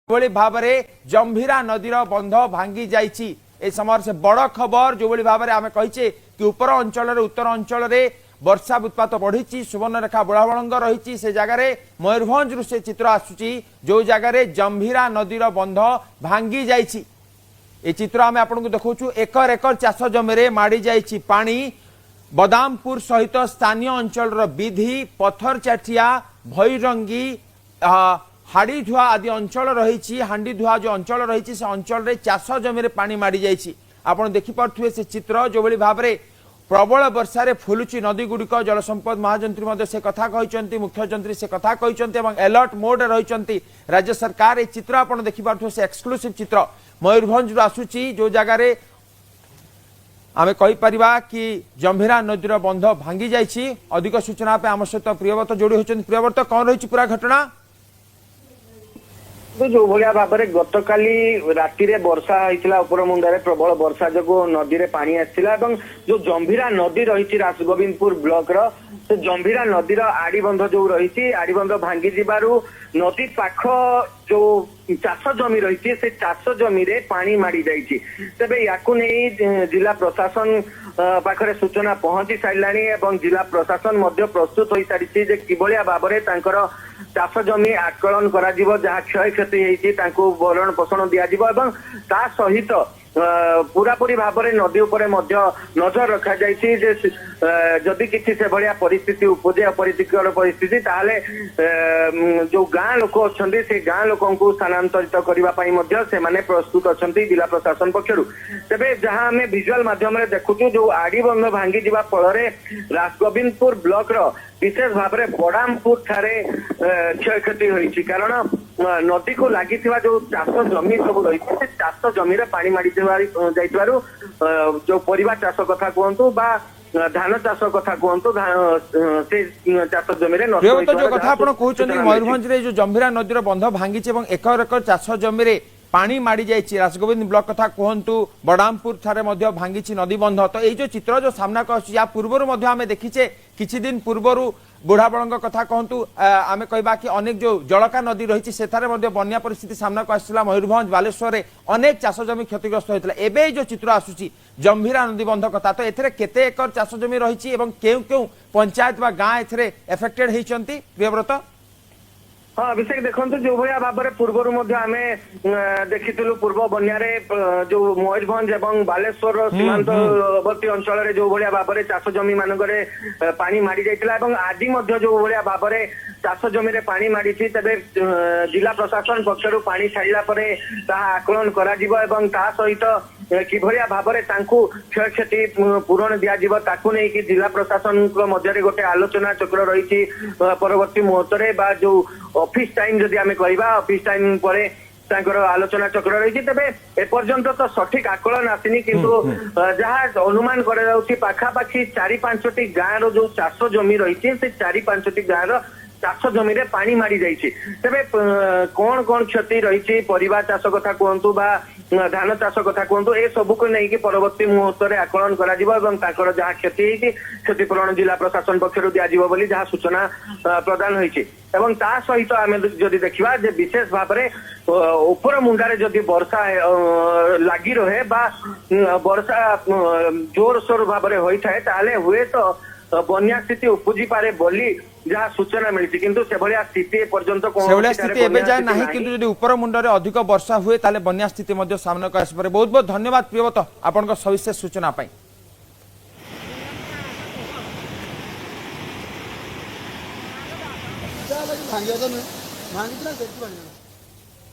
ଯେଭଳି ଭାବରେ ଜମ୍ଭୀରା ନଦୀର ବନ୍ଧ ଭାଙ୍ଗି ଯାଇଛି। ଏ ସମୟରେ ସେ ବଡ଼ ଖବର, ଯେଉଁଭଳି ଭାବରେ ଆମେ କହିଛେ କି ଉପର ଅଞ୍ଚଳରେ, ଉତ୍ତର ଅଞ୍ଚଳରେ ବର୍ଷା ଉତ୍ପାତ ବଢ଼ିଛି, ସୁବର୍ଣ୍ଣରେଖା ବୁଢ଼ାବଳଙ୍ଗ ରହିଛି, ସେ ଜାଗାରେ ମୟୂରଭଞ୍ଜରୁ ସେ ଚିତ୍ର ଆସୁଛି ଯେଉଁ ଜାଗାରେ ଜମ୍ଭୀରା ନଦୀର ବନ୍ଧ ଭାଙ୍ଗି ଯାଇଛି। ଏ ଚିତ୍ର ଆମେ ଆପଣଙ୍କୁ ଦେଖାଉଛୁ। ଏକର ଏକର ଚାଷ ଜମିରେ ମାଡ଼ି ଯାଇଛି ପାଣି। ବଦାମପୁର ସହିତ ସ୍ଥାନୀୟ ଅଞ୍ଚଳର ବିଧି, ପଥରଚାଠିଆ, ଭୈରଙ୍ଗୀ, ହାଡ଼ିଧୁଆ ଆଦି ଅଞ୍ଚଳ ରହିଛି। ହାଣ୍ଡିଧୁଆ ଯେଉଁ ଅଞ୍ଚଳ ରହିଛି, ସେ ଅଞ୍ଚଳରେ ଚାଷ ଜମିରେ ପାଣି ମାଡ଼ି ଯାଇଛି। ଆପଣ ଦେଖିପାରୁଥିବେ ସେ ଚିତ୍ର, ଯେଉଁଭଳି ଭାବରେ ପ୍ରବଳ ବର୍ଷାରେ ଫୁଲୁଛି ନଦୀ ଗୁଡ଼ିକ। ଜଳସମ୍ପଦ ମହାଯନ୍ତ୍ରୀ ମଧ୍ୟ ସେ କଥା କହିଛନ୍ତି, ମୁଖ୍ୟଯନ୍ତ୍ରୀ ସେ କଥା କହିଛନ୍ତି ଏବଂ ଆଲର୍ଟ ମୋଡରେ ରହିଛନ୍ତି ରାଜ୍ୟ ସରକାର। এই ଚିତ୍ର ଆପଣ ଦେଖିପାରୁଥିବେ, ସେ ଏକ୍ସକ୍ଲୁସିଭ ଚିତ୍ର ମୟୂରଭଞ୍ଜରୁ ଆସୁଛି, ଯେଉଁ ଜାଗାରେ ଆମେ କହିପାରିବା କି ଜମ୍ଭୀରା ନଦୀର ବନ୍ଧ ଭାଙ୍ଗି ଯାଇଛି। ଅଧିକ ସୂଚନା ପାଇଁ ଆମ ସହିତ ପ୍ରିୟବ୍ରତ ଯୋଡ଼ି ହୋଇଛନ୍ତି। ପ୍ରିୟବ୍ରତ, କ'ଣ ରହିଛି ପୁରା ଘଟଣା? ଯୋଉ ଭଳିଆ ଭାବରେ ଗତକାଲି ରାତିରେ ବର୍ଷା ହେଇଥିଲା, ଉପର ମୁଣ୍ଡାରେ ପ୍ରବଳ ବର୍ଷା ଯୋଗୁ ନଦୀରେ ପାଣି ଆସିଥିଲା ଏବଂ ଯୋଉ ଜମ୍ଭୀରା ନଦୀ ରହିଛି ରାସଗୋବିନ୍ଦପୁର ବ୍ଲକର, ସେ ଜମ୍ଭୀରା ନଦୀର ଆଡିବନ୍ଧ ଯୋଉ ରହିଛି, ଆଡିବନ୍ଧ ଭାଙ୍ଗି ଯିବାରୁ ନଦୀ ପାଖ ଯୋଉ ଚାଷ ଜମି ରହିଛି, ସେ ଚାଷ ଜମିରେ ପାଣି ମାଡି ଯାଇଛି। ତେବେ ୟାକୁ ନେଇ ଜିଲ୍ଲା ପ୍ରଶାସନ ପାଖରେ ସୂଚନା ପହଞ୍ଚି ସାରିଲାଣି ଏବଂ ଜିଲ୍ଲା ପ୍ରଶାସନ ମଧ୍ୟ ପ୍ରସ୍ତୁତ ହୋଇସାରିଛି ଯେ କିଭଳିଆ ଭାବରେ ତାଙ୍କର ଚାଷ ଜମି ଆକଳନ କରାଯିବ, ଯାହା କ୍ଷୟକ୍ଷତି ହେଇଛି ତାଙ୍କୁ ଭରଣ ପୋଷଣ ଦିଆଯିବ ଏବଂ ତା ସହିତ ପୁରାପୁରି ଭାବରେ ନଦୀ ଉପରେ ମଧ୍ୟ ନଜର ରଖାଯାଇଛି ଯେ ଯଦି କିଛି ସେଭଳିଆ ପରିସ୍ଥିତି ଉପୁଜେ, ଅପ୍ରୀତିକର ପରିସ୍ଥିତି, ତାହେଲେ ଯୋଉ ଗାଁ ଲୋକ ଅଛନ୍ତି, ସେ ଗାଁ ଲୋକଙ୍କୁ ସ୍ଥାନାନ୍ତରିତ କରିବା ପାଇଁ ମଧ୍ୟ ସେମାନେ ପ୍ରସ୍ତୁତ ଅଛନ୍ତି ଜିଲ୍ଲା ପ୍ରଶାସନ ପକ୍ଷରୁ। ତେବେ ଯାହା ଆମେ ଭିଜୁଆଲ ମାଧ୍ୟମରେ ଦେଖୁଛୁ, ଯୋଉ ଆଡିବନ୍ଧ ଭାଙ୍ଗିଯିବା ଫଳରେ ରାସଗୋବିନ୍ଦପୁର ବ୍ଲକର ବିଶେଷ ଭାବରେ ବଡାମପୁର ଠାରେ କ୍ଷୟକ୍ଷତି ହୋଇଛି। କାରଣ ନଦୀକୁ ଲାଗିଥିବା ଯୋଉ ଚାଷ ଜମି ସବୁ ରହିଛି, ସେ ଚାଷ ଜମିରେ ପାଣି ମାଡିଥିବା ଯାଇଥିବାରୁ ଯୋଉ ପରିବା ଚାଷ କଥା କୁହନ୍ତୁ ବା ଧାନ ଚାଷ କଥା କୁହନ୍ତୁ, ସେ ଚାଷ ଜମିରେ ନଷ୍ଟ ପ୍ରିୟବ୍ରତ, ହୋଇଥିବାର ଯୋଉ କଥା ଯାହା ଆପଣ କହୁଛନ୍ତି, ସୂଚନା ମିଳିଛି। ମୟୂରଭଞ୍ଜରେ ଯୋଉ ଜମ୍ଭୀରା ନଦୀର ବନ୍ଧ ଭାଙ୍ଗିଛି ଏବଂ ଏକର ଏକର ଚାଷ ଜମିରେ ପାଣି ମାଡ଼ି ଯାଇଛି, ରାସଗୋବିନ୍ଦ ବ୍ଲକ କଥା କୁହନ୍ତୁ, ବଡାମପୁର ଠାରେ ମଧ୍ୟ ଭାଙ୍ଗିଛି ନଦୀ ବନ୍ଧ। ତ ଏଇ ଯୋଉ ଚିତ୍ର ଯୋଉ ସାମ୍ନାକୁ ଆସୁଛି, ୟା ପୂର୍ବରୁ ମଧ୍ୟ ଆମେ ଦେଖିଛେ, କିଛି ଦିନ ପୂର୍ବରୁ ବୁଢ଼ାବଳଙ୍ଗ କଥା କୁହନ୍ତୁ, ଆମେ କହିବା କି ଅନେକ ଯୋଉ ଜଳକା ନଦୀ ରହିଛି, ସେଠାରେ ମଧ୍ୟ ବନ୍ୟା ପରିସ୍ଥିତି ସାମ୍ନାକୁ ଆସିଥିଲା। ମୟୂରଭଞ୍ଜ, ବାଲେଶ୍ୱରରେ ଅନେକ ଚାଷ ଜମି କ୍ଷତିଗ୍ରସ୍ତ ହୋଇଥିଲା। ଏବେ ଏଇ ଯୋଉ ଚିତ୍ର ଆସୁଛି ଜମ୍ଭୀରା ନଦୀ ବନ୍ଧ କଥା, ତ ଏଥିରେ କେତେ ଏକର ଚାଷ ଜମି ରହିଛି ଏବଂ କେଉଁ କେଉଁ ପଞ୍ଚାୟତ ବା ଗାଁ ଏଥିରେ ଏଫେକ୍ଟେଡ ହେଇଛନ୍ତି, ପ୍ରିୟବ୍ରତ? ହଁ ଅଭିଷେକ, ଦେଖନ୍ତୁ, ଯୋଉ ଭଳିଆ ଭାବରେ ପୂର୍ବରୁ ମଧ୍ୟ ଆମେ ଦେଖିଥିଲୁ, ପୂର୍ବ ବନ୍ୟାରେ ଯୋଉ ମୟୂରଭଞ୍ଜ ଏବଂ ବାଲେଶ୍ୱରର ସୀମାନ୍ତବର୍ତ୍ତୀ ଅଞ୍ଚଳରେ ଯୋଉ ଭଳିଆ ଭାବରେ ଚାଷ ଜମି ମାନଙ୍କରେ ପାଣି ମାଡି ଯାଇଥିଲା ଏବଂ ଆଜି ମଧ୍ୟ ଯୋଉ ଭଳିଆ ଭାବରେ ଚାଷ ଜମିରେ ପାଣି ମାଡିଛି, ତେବେ ଜିଲ୍ଲା ପ୍ରଶାସନ ପକ୍ଷରୁ ପାଣି ଛାଡିଲା ପରେ ତାହା ଆକଳନ କରାଯିବ ଏବଂ ତା ସହିତ କିଭଳିଆ ଭାବରେ ତାଙ୍କୁ କ୍ଷୟକ୍ଷତି ପୂରଣ ଦିଆଯିବ, ତାକୁ ନେଇକି ଜିଲ୍ଲା ପ୍ରଶାସନଙ୍କ ମଧ୍ୟରେ ଗୋଟେ ଆଲୋଚନା ଚକ୍ର ରହିଛି। ପରବର୍ତ୍ତୀ ମୁହୂର୍ତ୍ତରେ ବା ଯୋଉ ଅଫିସ ଟାଇମ ଯଦି ଆମେ କହିବା, ଅଫିସ ଟାଇମ ପରେ ତାଙ୍କର ଆଲୋଚନା ଚକ୍ର ରହିଛି। ତେବେ ଏପର୍ଯ୍ୟନ୍ତ ତ ସଠିକ ଆକଳନ ଆସିନି, କିନ୍ତୁ ଯାହା ଅନୁମାନ କରାଯାଉଛି, ପାଖାପାଖି 4-5ଟି ଗାଁର ଯୋଉ ଚାଷ ଜମି ରହିଛି, ସେ 4-5ଟି ଗାଁର ଚାଷ ଜମିରେ ପାଣି ମାଡି ଯାଇଛି। ତେବେ କଣ କଣ କ୍ଷତି ରହିଛି, ପରିବା ଚାଷ କଥା କୁହନ୍ତୁ ବା ଧାନ ଚାଷ କଥା କୁହନ୍ତୁ, ଏ ସବୁକୁ ନେଇକି ପରବର୍ତ୍ତୀ ମୁହୂର୍ତ୍ତରେ ଆକଳନ କରାଯିବ ଏବଂ ତାଙ୍କର ଯାହା କ୍ଷତି ହେଇଛି, କ୍ଷତିପୂରଣ ଜିଲ୍ଲା ପ୍ରଶାସନ ପକ୍ଷରୁ ଦିଆଯିବ ବୋଲି ଯାହା ସୂଚନା ପ୍ରଦାନ ହୋଇଛି। ଏବଂ ତା ସହିତ ଆମେ ଯଦି ଦେଖିବା ଯେ ବିଶେଷ ଭାବରେ ଉପର ମୁଣ୍ଡାରେ ଯଦି ବର୍ଷା ଲାଗି ରହେ ବା ବର୍ଷା ଜୋରସୋର ଭାବରେ ହୋଇଥାଏ, ତାହେଲେ ହୁଏତ ବନ୍ୟା ସ୍ଥିତି ଉପୁଜିପାରେ ବୋଲି ଯାହା ସୂଚନା ମିଳିଛି। କିନ୍ତୁ ସେଭଳିଆ ସ୍ଥିତି ଏପର୍ଯ୍ୟନ୍ତ ସେଭଳିଆ କୌଣସିଠାରେ ସ୍ଥିତି ଏବେ ବନ୍ୟା ଯାଏ ସ୍ଥିତି ନାହିଁ, ନାହିଁ। କିନ୍ତୁ ଯଦି ଉପର ମୁଣ୍ଡରେ ଅଧିକ ବର୍ଷା ହୁଏ, ତାହେଲେ ବନ୍ୟା ସ୍ଥିତି ମଧ୍ୟ ସାମ୍ନାକୁ ଆସିପାରେ। ବହୁତ ବହୁତ ଧନ୍ୟବାଦ ପ୍ରିୟବ୍ରତ, ଆପଣଙ୍କ ସବିଶେଷ ସୂଚନା ପାଇଁ। ଭାଙ୍ଗିବା ତ ନୁହେଁ, ଭାଙ୍ଗିଥିଲା ସେଠି ଭାଙ୍ଗିଗଲା।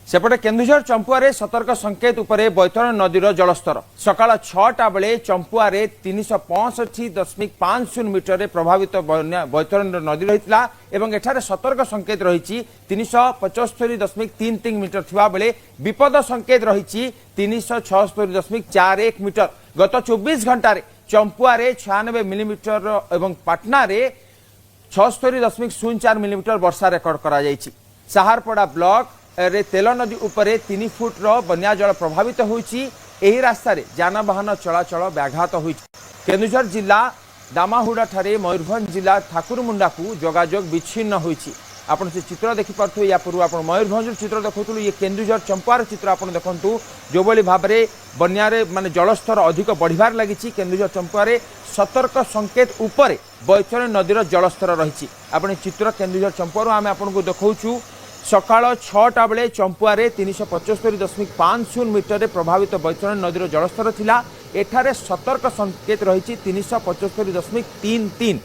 ସେପଟେ କେନ୍ଦୁଝର ଚମ୍ପୁଆରେ ସତର୍କ ସଂକେତ ଉପରେ ବୈତରଣୀ ନଦୀର ଜଳସ୍ତର। ସକାଳ 6ଟା ବେଳେ ଚମ୍ପୁଆରେ 365.50 ମିଟରରେ ପ୍ରଭାବିତ ବନ୍ୟା ବୈତରଣୀ ନଦୀ ରହିଥିଲା ଏବଂ ଏଠାରେ ସତର୍କ ସଂକେତ ରହିଛି 375.33 ମିଟର ଥିବାବେଳେ ବିପଦ ସଂକେତ ରହିଛି 376.41 ମିଟର। ଗତ 24 ଘଣ୍ଟାରେ ଚମ୍ପୁଆରେ 96 ମିଲିମିଟର ଏବଂ ପାଟନାରେ 76.04 ମିଲିମିଟର ବର୍ଷା ରେକର୍ଡ କରାଯାଇଛି। ସାହାରପଡ଼ା ବ୍ଲକ ରେ ତେଲ ନଦୀ ଉପରେ 3 ଫୁଟର ବନ୍ୟା ଜଳ ପ୍ରବାହିତ ହୋଇଛି। ଏହି ରାସ୍ତାରେ ଯାନବାହନ ଚଳାଚଳ ବ୍ୟାଘାତ ହୋଇଛି। କେନ୍ଦୁଝର ଜିଲ୍ଲା ଦାମାହୁଡ଼ାଠାରେ ମୟୂରଭଞ୍ଜ ଜିଲ୍ଲା ଠାକୁରମୁଣ୍ଡାକୁ ଯୋଗାଯୋଗ ବିଚ୍ଛିନ୍ନ ହୋଇଛି। ଆପଣ ସେ ଚିତ୍ର ଦେଖିପାରୁଥିବେ। ୟା ପୂର୍ବରୁ ଆପଣ ମୟୂରଭଞ୍ଜର ଚିତ୍ର ଦେଖାଉଥିଲୁ, ଇଏ କେନ୍ଦୁଝର ଚମ୍ପୁଆର ଚିତ୍ର। ଆପଣ ଦେଖନ୍ତୁ, ଯେଉଁଭଳି ଭାବରେ ବନ୍ୟାରେ ମାନେ ଜଳସ୍ତର ଅଧିକ ବଢ଼ିବାରେ ଲାଗିଛି, କେନ୍ଦୁଝର ଚମ୍ପୁଆରେ ସତର୍କ ସଂକେତ ଉପରେ ବୈତରଣୀ ନଦୀର ଜଳସ୍ତର ରହିଛି। ଆପଣ ଏ ଚିତ୍ର କେନ୍ଦୁଝର ଚମ୍ପୁଆରୁ ଆମେ ଆପଣଙ୍କୁ ଦେଖାଉଛୁ। ସକାଳ 6ଟା ବେଳେ ଚମ୍ପୁଆରେ 375.50 ମିଟରରେ ପ୍ରଭାବିତ ବୈତରଣୀ ନଦୀର ଜଳସ୍ତର ଥିଲା। ଏଠାରେ ସତର୍କ ସଂକେତ ରହିଛି 375.33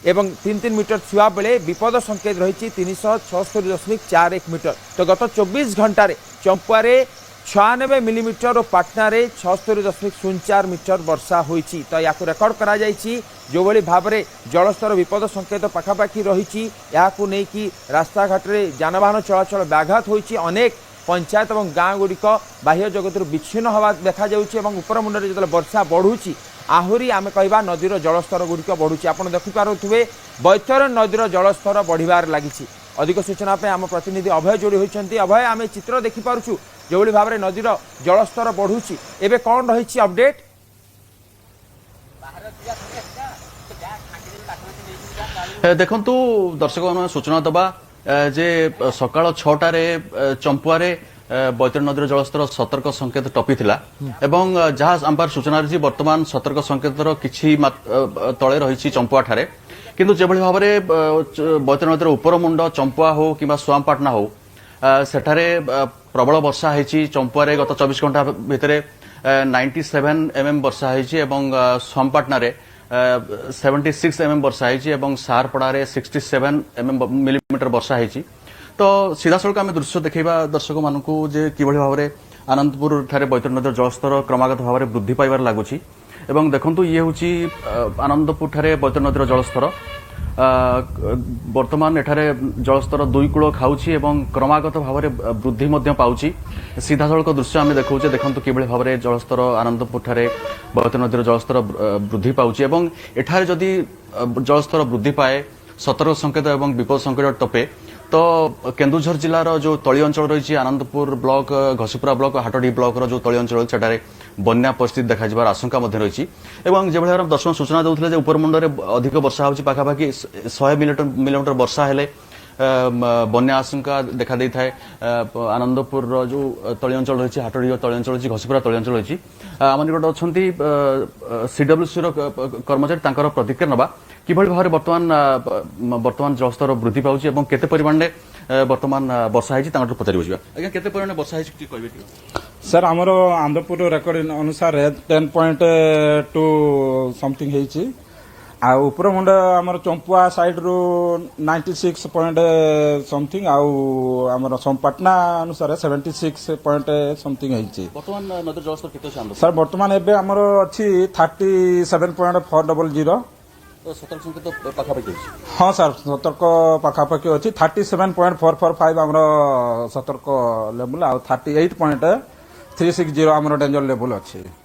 ଏବଂ 33 ମିଟର ଥିବା ବେଳେ ବିପଦ ସଂକେତ ରହିଛି 376.41 ମିଟର। ତ ଗତ 24 ଘଣ୍ଟାରେ ଚମ୍ପୁଆରେ 96 ମିଲିମିଟର ଓ ପାଟନାରେ 76.04 ମିଟର ବର୍ଷା ହୋଇଛି। ତ ୟାକୁ ରେକର୍ଡ କରାଯାଇଛି। ଯେଉଁଭଳି ଭାବରେ ଜଳସ୍ତର ବିପଦ ସଂକେତ ପାଖାପାଖି ରହିଛି, ଏହାକୁ ନେଇକି ରାସ୍ତାଘାଟରେ ଯାନବାହନ ଚଳାଚଳ ବ୍ୟାଘାତ ହୋଇଛି। ଅନେକ ପଞ୍ଚାୟତ ଏବଂ ଗାଁ ଗୁଡ଼ିକ ବାହ୍ୟ ଜଗତରୁ ବିଚ୍ଛିନ୍ନ ହେବା ଦେଖାଯାଉଛି ଏବଂ ଉପର ମୁଣ୍ଡରେ ଯେତେବେଳେ ବର୍ଷା ବଢ଼ୁଛି, ଆହୁରି ଆମେ କହିବା ନଦୀର ଜଳସ୍ତର ଗୁଡ଼ିକ ବଢ଼ୁଛି। ଆପଣ ଦେଖିପାରୁଥିବେ, ବୈତରଣୀ ନଦୀର ଜଳସ୍ତର ବଢ଼ିବାରେ ଲାଗିଛି। ଅଧିକ ସୂଚନା ପାଇଁ ଆମ ପ୍ରତିନିଧି ଅଭୟ ଯୋଡ଼ି ହୋଇଛନ୍ତି। ଅଭୟ, ଆମେ ଚିତ୍ର ଦେଖିପାରୁଛୁ, ଯେଉଁଭଳି ଭାବରେ ନଦୀର ଜଳସ୍ତର ବଢ଼ୁଛି, ଏବେ କ'ଣ ରହିଛି ଅପଡେଟ୍? ଦେଖନ୍ତୁ ଦର୍ଶକମାନଙ୍କୁ ସୂଚନା ଦେବା ଯେ ସକାଳ 6ଟାରେ ଚମ୍ପୁଆରେ ବୈତରଣୀ ନଦୀର ଜଳସ୍ତର ସତର୍କ ସଂକେତ ଟପିଥିଲା ଏବଂ ଯାହା ଆମ ପାଖରେ ସୂଚନା ରହିଛି, ବର୍ତ୍ତମାନ ସତର୍କ ସଂକେତର କିଛି ତଳେ ରହିଛି ଚମ୍ପୁଆଠାରେ। କିନ୍ତୁ ଯେଭଳି ଭାବରେ ବୈତରଣୀ ନଦୀର ଉପର ମୁଣ୍ଡ ଚମ୍ପୁଆ ହଉ କିମ୍ବା ସୁଆମପାଟଣା ହଉ, ସେଠାରେ ପ୍ରବଳ ବର୍ଷା ହେଇଛି। ଚମ୍ପୁଆରେ ଗତ 24 ଘଣ୍ଟା ଭିତରେ 97 ଏମ୍ଏମ୍ ବର୍ଷା ହେଇଛି ଏବଂ ସୁଆମପାଟଣାରେ 76 ଏମ୍ଏମ୍ ବର୍ଷା ହେଇଛି ଏବଂ ସାରପଡ଼ାରେ 67 ଏମ୍ଏମ୍ ମିଲିମିଟର ବର୍ଷା ହେଇଛି। ତ ସିଧାସଳଖ ଆମେ ଦୃଶ୍ୟ ଦେଖେଇବା ଦର୍ଶକମାନଙ୍କୁ ଯେ କିଭଳି ଭାବରେ ଆନନ୍ଦପୁର ଠାରେ ବୈତରଣୀ ନଦୀର ଜଳସ୍ତର କ୍ରମାଗତ ଭାବରେ ବୃଦ୍ଧି ପାଇବାରେ ଲାଗୁଛି। ଏବଂ ଦେଖନ୍ତୁ, ଇଏ ହେଉଛି ଆନନ୍ଦପୁର ଠାରେ ବୈତରଣୀ ନଦୀର ଜଳସ୍ତର। ବର୍ତ୍ତମାନ ଏଠାରେ ଜଳସ୍ତର ଦୁଇ କୂଳ ଖାଉଛି ଏବଂ କ୍ରମାଗତ ଭାବରେ ବୃଦ୍ଧି ମଧ୍ୟ ପାଉଛି। ସିଧାସଳଖ ଦୃଶ୍ୟ ଆମେ ଦେଖାଉଛେ। ଦେଖନ୍ତୁ କିଭଳି ଭାବରେ ଜଳସ୍ତର ଆନନ୍ଦପୁର ଠାରେ ବୈତରଣୀ ନଦୀର ଜଳସ୍ତର ବୃଦ୍ଧି ପାଉଛି ଏବଂ ଏଠାରେ ଯଦି ଜଳସ୍ତର ବୃଦ୍ଧି ପାଏ, ସତର୍କ ସଂକେତ ଏବଂ ବିପଦ ସଂକେତ ଟପେ, ତ କେନ୍ଦୁଝର ଜିଲ୍ଲାର ଯୋଉ ତଳି ଅଞ୍ଚଳ ରହିଛି, ଆନନ୍ଦପୁର ବ୍ଲକ, ଘସିପୁରା ବ୍ଲକ, ହାଟଡି ବ୍ଲକର ଯୋଉ ତଳି ଅଞ୍ଚଳ ଅଛି, ସେଠାରେ ବନ୍ୟା ପରିସ୍ଥିତି ଦେଖାଯିବାର ଆଶଙ୍କା ମଧ୍ୟ ରହିଛି। ଏବଂ ଯେଭଳି ଭାବରେ ଦର୍ଶକ ସୂଚନା ଦେଉଥିଲେ ଯେ ଉପରମୁଣ୍ଡରେ ଅଧିକ ବର୍ଷା ହେଉଛି, ପାଖାପାଖି 100 ମିଲିମିଟର ବର୍ଷା ହେଲେ ବନ୍ୟା ଆଶଙ୍କା ଦେଖାଦେଇଥାଏ। ଆନନ୍ଦପୁରର ଯୋଉ ତଳି ଅଞ୍ଚଳ ରହିଛି, ହାଟଡି ତଳି ଅଞ୍ଚଳ ରହିଛି, ଘସିପୁରା ତଳି ଅଞ୍ଚଳ ରହିଛି। ଆମ ନିକଟ ଅଛନ୍ତି ସିଡବ୍ଲ୍ୟୁସିର କର୍ମଚାରୀ, ତାଙ୍କର ପ୍ରତିକ୍ରିୟା ନେବା। କିଭଳି ଭାବରେ ବର୍ତ୍ତମାନ ଜଳସ୍ତର ବୃଦ୍ଧି ପାଉଛି ଏବଂ କେତେ ପରିମାଣରେ ବର୍ତ୍ତମାନ ବର୍ଷା ହେଇଛି, ତାଙ୍କଠୁ ପଚାରି ବୁଝିବା। ଆଜ୍ଞା, କେତେ ପରିମାଣରେ ବର୍ଷା ହେଇଛି, ଟିକେ କହିବେ ଟିକେ? ସାର୍, ଆମର ଆନନ୍ଦପୁର ରେକର୍ଡ ଅନୁସାରେ 10.2 ସମଥିଙ୍ଗ ହେଇଛି। ଆଉ ଉପର ମୁଣ୍ଡ ଆମର ଚମ୍ପୁଆ ସାଇଡରୁ 96 ପଏଣ୍ଟ ସମଥିଙ୍ଗ, ଆଉ ଆମର ପାଟନା ଅନୁସାରେ 76 ପଏଣ୍ଟ ସମଥିଙ୍ଗ ହେଇଛି। ବର୍ତ୍ତମାନ ନଦୀର ଜଳସ୍ତର କେତେ ଅଛି ଆନନ୍ଦପୁର? ସାର୍, ବର୍ତ୍ତମାନ ଏବେ ଆମର ଅଛି 37.400। ତ ସତର୍କ ସଂକେତ ପାଖାପାଖି ଅଛି? ହଁ ସାର୍, ସତର୍କ ପାଖାପାଖି ଅଛି। 37.445 ଆମର ସତର୍କ ଲେବୁଲ ଆଉ 38.360 ଆମର ଡେଞ୍ଜର ଲେବୁଲ ଅଛି।